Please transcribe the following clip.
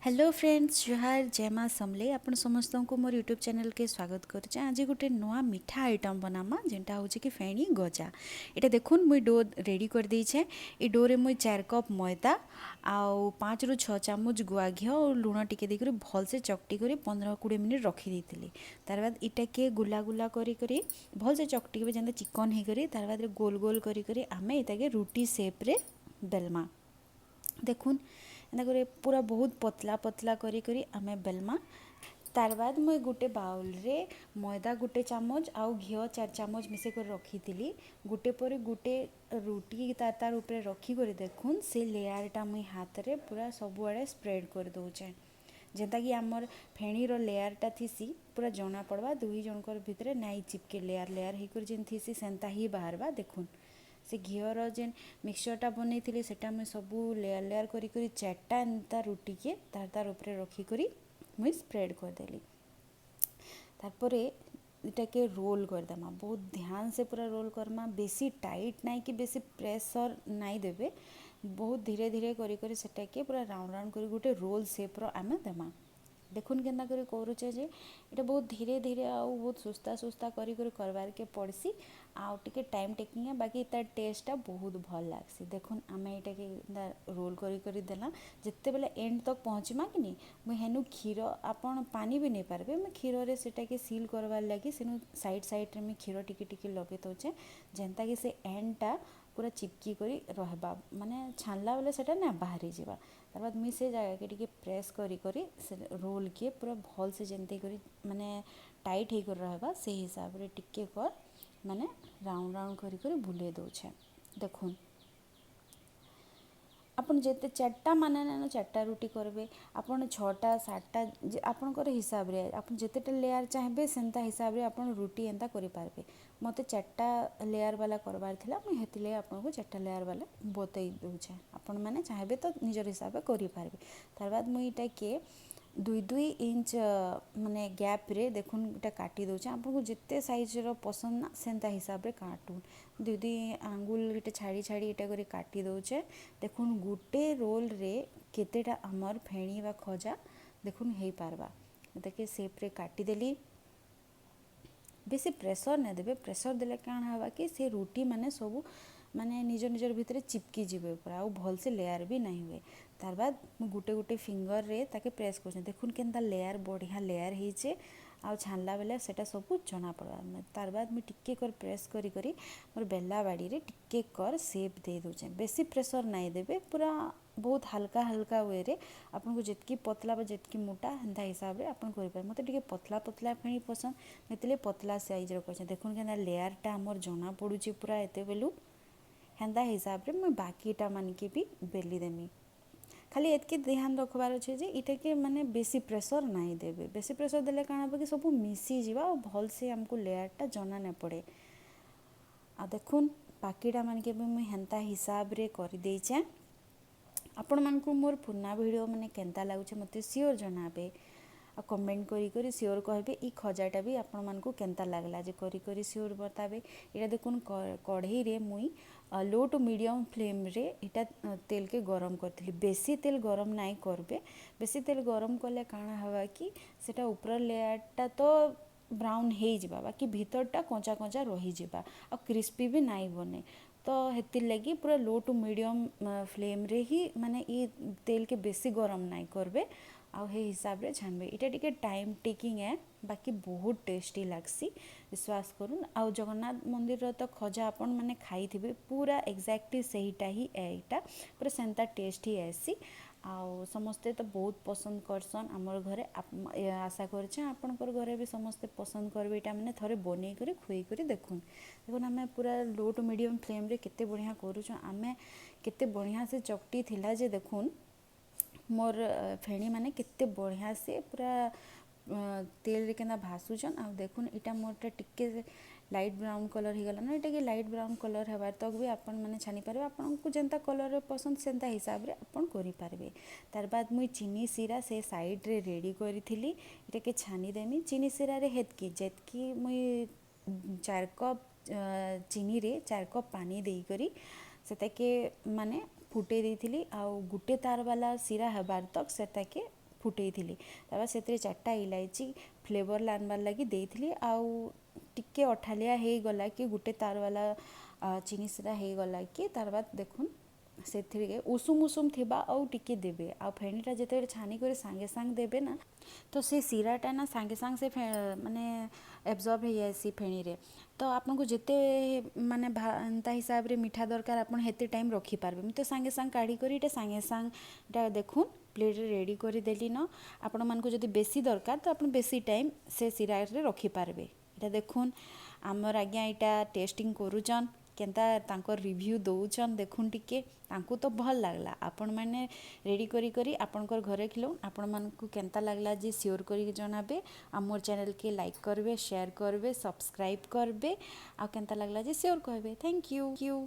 Hello friends, ଜୁହାର, ଜୟ ମା ସମଲେଇ। ଆପଣ ସମସ୍ତଙ୍କୁ ମୋର ୟୁଟ୍ୟୁବ୍ ଚ୍ୟାନେଲ୍କେ ସ୍ୱାଗତ କରୁଛେଁ। ଆଜି ଗୋଟେ ନୂଆ ମିଠା ଆଇଟମ୍ ବନାମା, ଯେନ୍ଟା ହେଉଛି କି ଫେଣି ଗଜା। ଏଇଟା ଦେଖୁନ୍, ମୁଇଁ do ready କରିଦେଇଛେଁ। ଏଇ ଡୋରେ ମୁଇଁ 4 କପ୍ ମଇଦା ଆଉ 5ରୁ 6 ଚାମଚ ଗୁଆ ଘିଅ ଆଉ ଲୁଣ ଟିକେ ଦେଇକରି ଭଲସେ ଚକଟି କରି 15-20 ମିନିଟ୍ ରଖିଦେଇଥିଲି। ତାର ବାଦ ଇଟାକେ ଗୁଲା ଗୁଲା କରି କରି ଭଲସେ ଚକଟିବେ, ଯେନ୍ତା ଚିକନ୍ ହେଇକରି। ତାର ବାଦରେ ଗୋଲ ଗୋଲ କରି କରି ଆମେ ଏଟାକେ ରୁଟି ସେପ୍ରେ ବେଲମା। ଦେଖୁନ୍, ଏନ୍ତା କରି ପୁରା ବହୁତ ପତଲା ପତଲା କରି କରି ଆମେ ବେଲମା। ତାର ବାଦ ମୁଇଁ ଗୋଟେ ବାଉଲରେ ମଇଦା 1 ଚାମଚ ଆଉ ଘିଅ 4 ଚାମଚ ମିଶେଇ କରି ରଖିଥିଲି। ଗୋଟେ ପରେ ଗୋଟେ ରୁଟି ତାର ତାର ଉପରେ ରଖିକରି, ଦେଖୁନ୍, ସେ ଲେୟାରଟା ମୁଇଁ ହାତରେ ପୁରା ସବୁଆଡ଼େ ସ୍ପ୍ରେଡ୍ କରିଦଉଛେଁ, ଯେନ୍ତାକି ଆମର୍ ଫେଣିର ଲେୟାରଟା ଥିସି, ପୁରା ଜଣା ପଡ଼ବା। ଦୁହି ଜଣଙ୍କର ଭିତରେ ନାଇଁ ଚିପକେ, ଲେୟାର ଲେୟାର ହେଇକରି ଯେନ୍ ଥିସି, ସେନ୍ତା ହିଁ ବାହାରବା। ଦେଖୁନ୍, ସେ ଘିଅର ଯେନ୍ ମିକ୍ସଚରଟା ବନେଇଥିଲି, ସେଟା ମୁଇଁ ସବୁ ଲେୟାର ଲେୟାର କରି କରି ଚାରିଟା ଏନ୍ତା ରୁଟିକେ ତାର ତାର ଉପରେ ରଖିକରି ମୁଇଁ ସ୍ପ୍ରେଡ୍ କରିଦେଲି। ତାରପରେ ଏଟାକେ ରୋଲ୍ କରିଦେମା। ବହୁତ ଧ୍ୟାନ ସେ ପୁରା ରୋଲ୍ କର୍ମା। ବେଶୀ ଟାଇଟ୍ ନାଇଁ କି ବେଶୀ ପ୍ରେସର୍ ନାଇଁ ଦେବେ। ବହୁତ ଧୀରେ ଧୀରେ କରି କରି ସେଟାକେ ପୁରା ରାଉଣ୍ଡ ରାଉଣ୍ଡ କରି ଗୋଟେ ରୋଲ୍ ସେପ୍ର ଆମେ ଦେମା। ଦେଖୁନ୍, କେନ୍ତା କରି କରୁଛେ ଯେ ଏଇଟା ବହୁତ ଧୀରେ ଧୀରେ ଆଉ ବହୁତ ସୁସ୍ତା ସୁସ୍ତା କରି କରି କରବାର୍କେ ପଡ଼୍ସି ଆଉ ଟିକେ ଟାଇମ୍ ଟେକିଂ, ବାକି ତାର୍ ଟେଷ୍ଟଟା ବହୁତ ଭଲ୍ ଲାଗ୍ସି। ଦେଖୁନ୍, ଆମେ ଏଇଟାକେ ଏନ୍ତା ରୋଲ୍ କରି କରି ଦେଲା ଯେତେବେଲେ ଏଣ୍ଡ ତକ୍ ପହଞ୍ଚିମା କିନି, ମୁଇଁ ହେନୁ କ୍ଷୀର, ଆପଣ ପାନି ବି ନେଇପାରିବେ, ମୁଇଁ କ୍ଷୀରରେ ସେଟାକେ ସିଲ୍ କରବାର୍ ଲାଗି ସେନୁ ସାଇଡ଼୍ ସାଇଡ଼୍ରେ ମୁଇଁ କ୍ଷୀର ଟିକେ ଟିକେ ଲଗେଇ ଦଉଛେଁ, ଯେନ୍ତାକି ସେ ଏଣ୍ଡଟା ପୁରା ଚିପକି କରି ରହେବା, ମାନେ ଛାନଲା ବେଲେ ସେଟା ନା ବାହାରି ଯିବା। ତାର୍ ବାଦ ମୁଇଁ ସେ ଜାଗାକେ ଟିକେ ପ୍ରେସ୍ କରି କରି ସେ ରୋଲ୍କେ ପୁରା ଭଲ୍ସେ ଯେନ୍ତି କରି ମାନେ ଟାଇଟ୍ ହେଇକରି ରହେବା, ସେଇ ହିସାବରେ ଟିକେ କର୍ ମାନେ ରାଉଣ୍ଡ ରାଉଣ୍ଡ କରି କରି ବୁଲେଇ ଦଉଛେଁ। ଦେଖୁନ୍, ଆପଣ ଯେତେ ଚାରିଟା ମାନେ ନାଇନ ଚାରିଟା ରୁଟି କରିବେ, ଆପଣ ଛଅଟା, ସାତଟା, ଆପଣଙ୍କର ହିସାବରେ ଆପଣ ଯେତେଟା ଲେୟାର ଚାହିଁବେ, ସେନ୍ତା ହିସାବରେ ଆପଣ ରୁଟି ଏନ୍ତା କରିପାରିବେ। ମୋତେ ଚାରିଟା ଲେୟାର ବାଲା କରବାର ଥିଲା, ମୁଇଁ ହେଥିର୍ଲାଗି ଆପଣଙ୍କୁ ଚାରିଟା ଲେୟାର ବାଲା ବତେଇ ଦଉଛେଁ। ଆପଣମାନେ ଚାହିଁବେ ତ ନିଜର ହିସାବରେ କରିପାରିବେ। ତାର୍ ବାଦ ମୁଇଁ ଇଟାକେ 2 2 ଇଞ୍ଚ ମାନେ ଗ୍ୟାପ୍ରେ, ଦେଖୁନ୍, ଇଟା କାଟି ଦଉଛେଁ। ଆପଣଙ୍କୁ ଯେତେ ସାଇଜ୍ର ପସନ୍ଦ ନା, ସେନ୍ତା ହିସାବରେ କାଟୁନ୍। 2 2 ଆଙ୍ଗୁଲ ଗୋଟେ ଛାଡ଼ି ଛାଡ଼ି ଇଟା କରି କାଟି ଦଉଛେଁ। ଦେଖୁନ୍, ଗୁଟେ ରୋଲ୍ରେ କେତେଟା ଆମର୍ ଫେଣି ବା ଖଜା, ଦେଖୁନ୍, ହେଇପାରବା। ଏଟାକେ ସେପ୍ରେ କାଟିଦେଲି। ବେଶୀ ପ୍ରେସର୍ ନାଇଁ ଦେବେ। ପ୍ରେସର୍ ଦେଲେ କାଣା ହେବା କି ସେ ରୁଟି ମାନେ ସବୁ ମାନେ ନିଜ ନିଜର ଭିତରେ ଚିପକି ଯିବେ ପୁରା ଆଉ ଭଲସେ ଲେୟାର ବି ନାଇଁ ହୁଏ। ତାର୍ ବାଦ ମୁଇଁ ଗୁଟେ ଗୁଟେ ଫିଙ୍ଗରରେ ତାକେ ପ୍ରେସ୍ କରୁଛେଁ। ଦେଖୁନ୍, କେନ୍ତା ଲେୟାର, ବଢ଼ିଆ ଲେୟାର ହେଇଛେ ଆଉ ଛାନଲା ବେଲେ ସେଟା ସବୁ ଜଣା ପଡ଼ବା। ତାର୍ ବାଦ ମୁଇଁ ଟିକେ କର୍ ପ୍ରେସ୍ କରି କରି ମୋର୍ ବେଲା ବାଡ଼ିରେ ଟିକେ କର୍ ସେପ୍ ଦେଇ ଦଉଛେଁ। ବେଶୀ ପ୍ରେସର୍ ନାଇଁ ଦେବେ, ପୁରା ବହୁତ ହାଲକା ହାଲକା ୱେରେ। ଆପଣଙ୍କୁ ଯେତ୍କି ପତଲା ବା ଯେତ୍କି ମୋଟା, ହେନ୍ତା ହିସାବରେ ଆପଣ କରିପାରିବେ। ମୋତେ ଟିକେ ପତଲା ପତଲା ଫେଣି ପସନ୍ଦ, ହେଥିଲାଗି ପତଲା ସାଇଜ୍ର କରିଛେଁ। ଦେଖୁନ୍, କେନ୍ତା ଲେୟାରଟା ଆମର୍ ଜଣା ପଡ଼ୁଛେ ପୁରା ଏତେବେଲୁ। ହେନ୍ତା ହିସାବରେ ମୁଇଁ ବାକିଟା ମାନକେ ବି ବେଲି ଦେମି। ଖାଲି ଏତ୍କି ଧ୍ୟାନ ରଖବାର୍ ଅଛେ ଯେ ଇଟାକେ ମାନେ ବେଶୀ ପ୍ରେସର୍ ନାଇଁ ଦେବେ। ବେଶୀ ପ୍ରେସର୍ ଦେଲେ କାଣା ହେବ କି ସବୁ ମିଶିଯିବା ଆଉ ଭଲସେ ଆମକୁ ଲେୟାରଟା ଜଣା ନାଇଁ ପଡ଼େ। ଆଉ ଦେଖୁନ୍, ବାକିଟା ମାନକେ ବି ମୁଇଁ ହେନ୍ତା ହିସାବରେ କରିଦେଇଛେଁ। ଆପଣମାନଙ୍କୁ ମୋର୍ ପୁରୁଣା ଭିଡ଼ିଓ ମାନେ କେନ୍ତା ଲାଗୁଛେ, ମୋତେ ସିଓର ଜଣାବେ ଆଉ କମେଣ୍ଟ କରି କରି ସିଓର କହିବେ। ଇ ଖଜାଟା ବି ଆପଣମାନଙ୍କୁ କେନ୍ତା ଲାଗଲା ଯେ କରି କରି ସିଓର ବତାବେ। ଏଇଟା ଦେଖୁନ୍, କଢ଼େଇରେ ମୁଇଁ ଲୋ ଟୁ ମିଡ଼ିୟମ୍ ଫ୍ଲେମ୍ରେ ଏଇଟା ତେଲକେ ଗରମ କରିଥିଲି। ବେଶୀ ତେଲ ଗରମ ନାଇଁ କରବେ। ବେଶୀ ତେଲ ଗରମ କଲେ କାଣା ହେବା କି ସେଟା ଉପର ଲେୟାରଟା ତ ବ୍ରାଉନ୍ ହେଇଯିବା, ବାକି ଭିତରଟା କଞ୍ଚା କଞ୍ଚା ରହିଯିବା ଆଉ କ୍ରିସ୍ପି ବି ନାଇଁ ବନେ। ତ ହେଥିର୍ଲାଗି ପୁରା ଲୋ ଟୁ ମିଡ଼ିୟମ୍ ଫ୍ଲେମ୍ରେ ହିଁ, ମାନେ ଇ ତେଲକେ ବେଶୀ ଗରମ ନାଇଁ କରବେ ଆଉ ହେ ହିସାବରେ ଛାନବେ। ଏଇଟା ଟିକେ ଟାଇମ୍ ଟେକିଂ ଏ, ବାକି ବହୁତ ଟେଷ୍ଟି ଲାଗ୍ସି, ବିଶ୍ୱାସ କରୁନ୍। ଆଉ ଜଗନ୍ନାଥ ମନ୍ଦିରର ତ ଖଜା ଆପଣମାନେ ଖାଇଥିବେ, ପୁରା ଏକ୍ଜାକ୍ଟଲି ସେଇଟା ହିଁ ଏଇଟା, ପୁରା ସେନ୍ତା ଟେଷ୍ଟ ହିଁ ଆଏସି ଆଉ ସମସ୍ତେ ତ ବହୁତ ପସନ୍ଦ କରସନ୍ ଆମର୍ ଘରେ। ଆଶା କରୁଛେଁ, ଆପଣଙ୍କର ଘରେ ବି ସମସ୍ତେ ପସନ୍ଦ କରିବେ। ଏଇଟା ମାନେ ଥରେ ବନେଇକରି ଖୁଏଇକରି ଦେଖୁନ୍। ଦେଖୁନ୍, ଆମେ ପୁରା ଲୋ ଟୁ ମିଡ଼ିୟମ୍ ଫ୍ଲେମ୍ରେ କେତେ ବଢ଼ିଆ କରୁଛୁଁ ଆମେ। କେତେ ବଢ଼ିଆ ସେ ଚକଟି ଥିଲା ଯେ, ଦେଖୁନ୍, ମୋର୍ ଫେଣି ମାନେ କେତେ ବଢ଼ିଆ ସେ ପୁରା ତେଲରେ କେନ୍ତା ଭାସୁଛନ୍। ଆଉ ଦେଖୁନ୍, ଇଟା ମୋର୍ଟା ଟିକେ ଲାଇଟ୍ ବ୍ରାଉନ୍ କଲର୍ ହେଇଗଲାନ। ଏଟାକେ ଲାଇଟ୍ ବ୍ରାଉନ୍ କଲର୍ ହେବାର୍ ତକ୍ ବି ଆପଣମାନେ ଛାନି ପାରିବେ। ଆପଣଙ୍କୁ ଯେନ୍ତା କଲର୍ର ପସନ୍ଦ, ସେନ୍ତା ହିସାବରେ ଆପଣ କରିପାରିବେ। ତାର୍ ବାଦ ମୁଇଁ ଚିନି ଶିରା ସେ ସାଇଡ଼୍ରେ ରେଡ଼ି କରିଥିଲି, ଏଟାକେ ଛାନିଦେମି। ଚିନି ଶିରାରେ ହେତ୍କି ଯେତ୍କି ମୁଇଁ 4 କପ୍ ଚିନିରେ 4 କପ୍ ପାନି ଦେଇକରି ସେଟାକେ ମାନେ ଫୁଟେଇ ଦେଇଥିଲି ଆଉ ଗୁଟେ ତାର୍ ବାଲା ଶିରା ହେବାର୍ ତକ୍ ସେଟାକେ ଫୁଟେଇଥିଲି। ତାପରେ ସେଥିରେ ଚାରିଟା ଇଲାଇଚି ଫ୍ଲେଭର୍ ଆନବାର୍ ଲାଗି ଦେଇଥିଲି। ଆଉ ଟିକେ ଅଠାଲିଆ ହେଇଗଲା କି ଗୋଟେ ତାର ବାଲା ଚିନି ସିରା ହେଇଗଲା କି, ତାର ବାଦ ଦେଖୁନ୍, ସେଥିରେ ଉଷୁମ ଉଷୁମ ଥିବା ଆଉ ଟିକେ ଦେବେ। ଆଉ ଫେଣିଟା ଯେତେବେଳେ ଛାନିକରି ସାଙ୍ଗେ ସାଙ୍ଗେ ଦେବେ ନା, ତ ସେ ଶିରାଟା ନା ସାଙ୍ଗେ ସାଙ୍ଗେ ସେ ମାନେ ଏବଜର୍ବ ହେଇଯାଏସି ଫେଣିରେ। ତ ଆପଣଙ୍କୁ ଯେତେ ମାନେ ଏନ୍ତା ହିସାବରେ ମିଠା ଦରକାର, ଆପଣ ହେତେ ଟାଇମ୍ ରଖିପାରିବେ। ମୁଁ ତ ସାଙ୍ଗେ ସାଙ୍ଗେ କାଢ଼ିକରି ଏଇଟା ସାଙ୍ଗେ ସାଙ୍ଗେ ଏଇଟା ଦେଖୁନ୍, ପ୍ଲେଟ୍ରେ ରେଡ଼ି କରିଦେଲି ନ। ଆପଣମାନଙ୍କୁ ଯଦି ବେଶୀ ଦରକାର, ତ ଆପଣ ବେଶୀ ଟାଇମ୍ ସେ ଶିରାରେ ରଖିପାରିବେ। ଏଇଟା ଦେଖୁନ୍, ଆମର ଆଜ୍ଞା ଏଇଟା ଟେଷ୍ଟିଂ କରୁଛନ୍, କେନ୍ତା ତାଙ୍କର ରିଭ୍ୟୁ ଦଉଛନ୍ ଦେଖୁନ୍ ଟିକେ। ତାଙ୍କୁ ତ ଭଲ୍ ଲାଗ୍ଲା। ଆପଣମାନେ ରେଡ଼ି କରି କରି ଆପଣଙ୍କର ଘରେ ଖିଲଉନ୍। ଆପଣମାନଙ୍କୁ କେନ୍ତା ଲାଗ୍ଲା ଯେ ସିଓର କରିକି ଜଣାବେ। ଆଉ ମୋର୍ ଚ୍ୟାନେଲ୍କେ ଲାଇକ୍ କରିବେ, ସେୟାର କରିବେ, ସବସ୍କ୍ରାଇବ୍ କରିବେ। ଆଉ କେନ୍ତା ଲାଗ୍ଲା ଯେ ସିଓର କହିବେ। Thank you.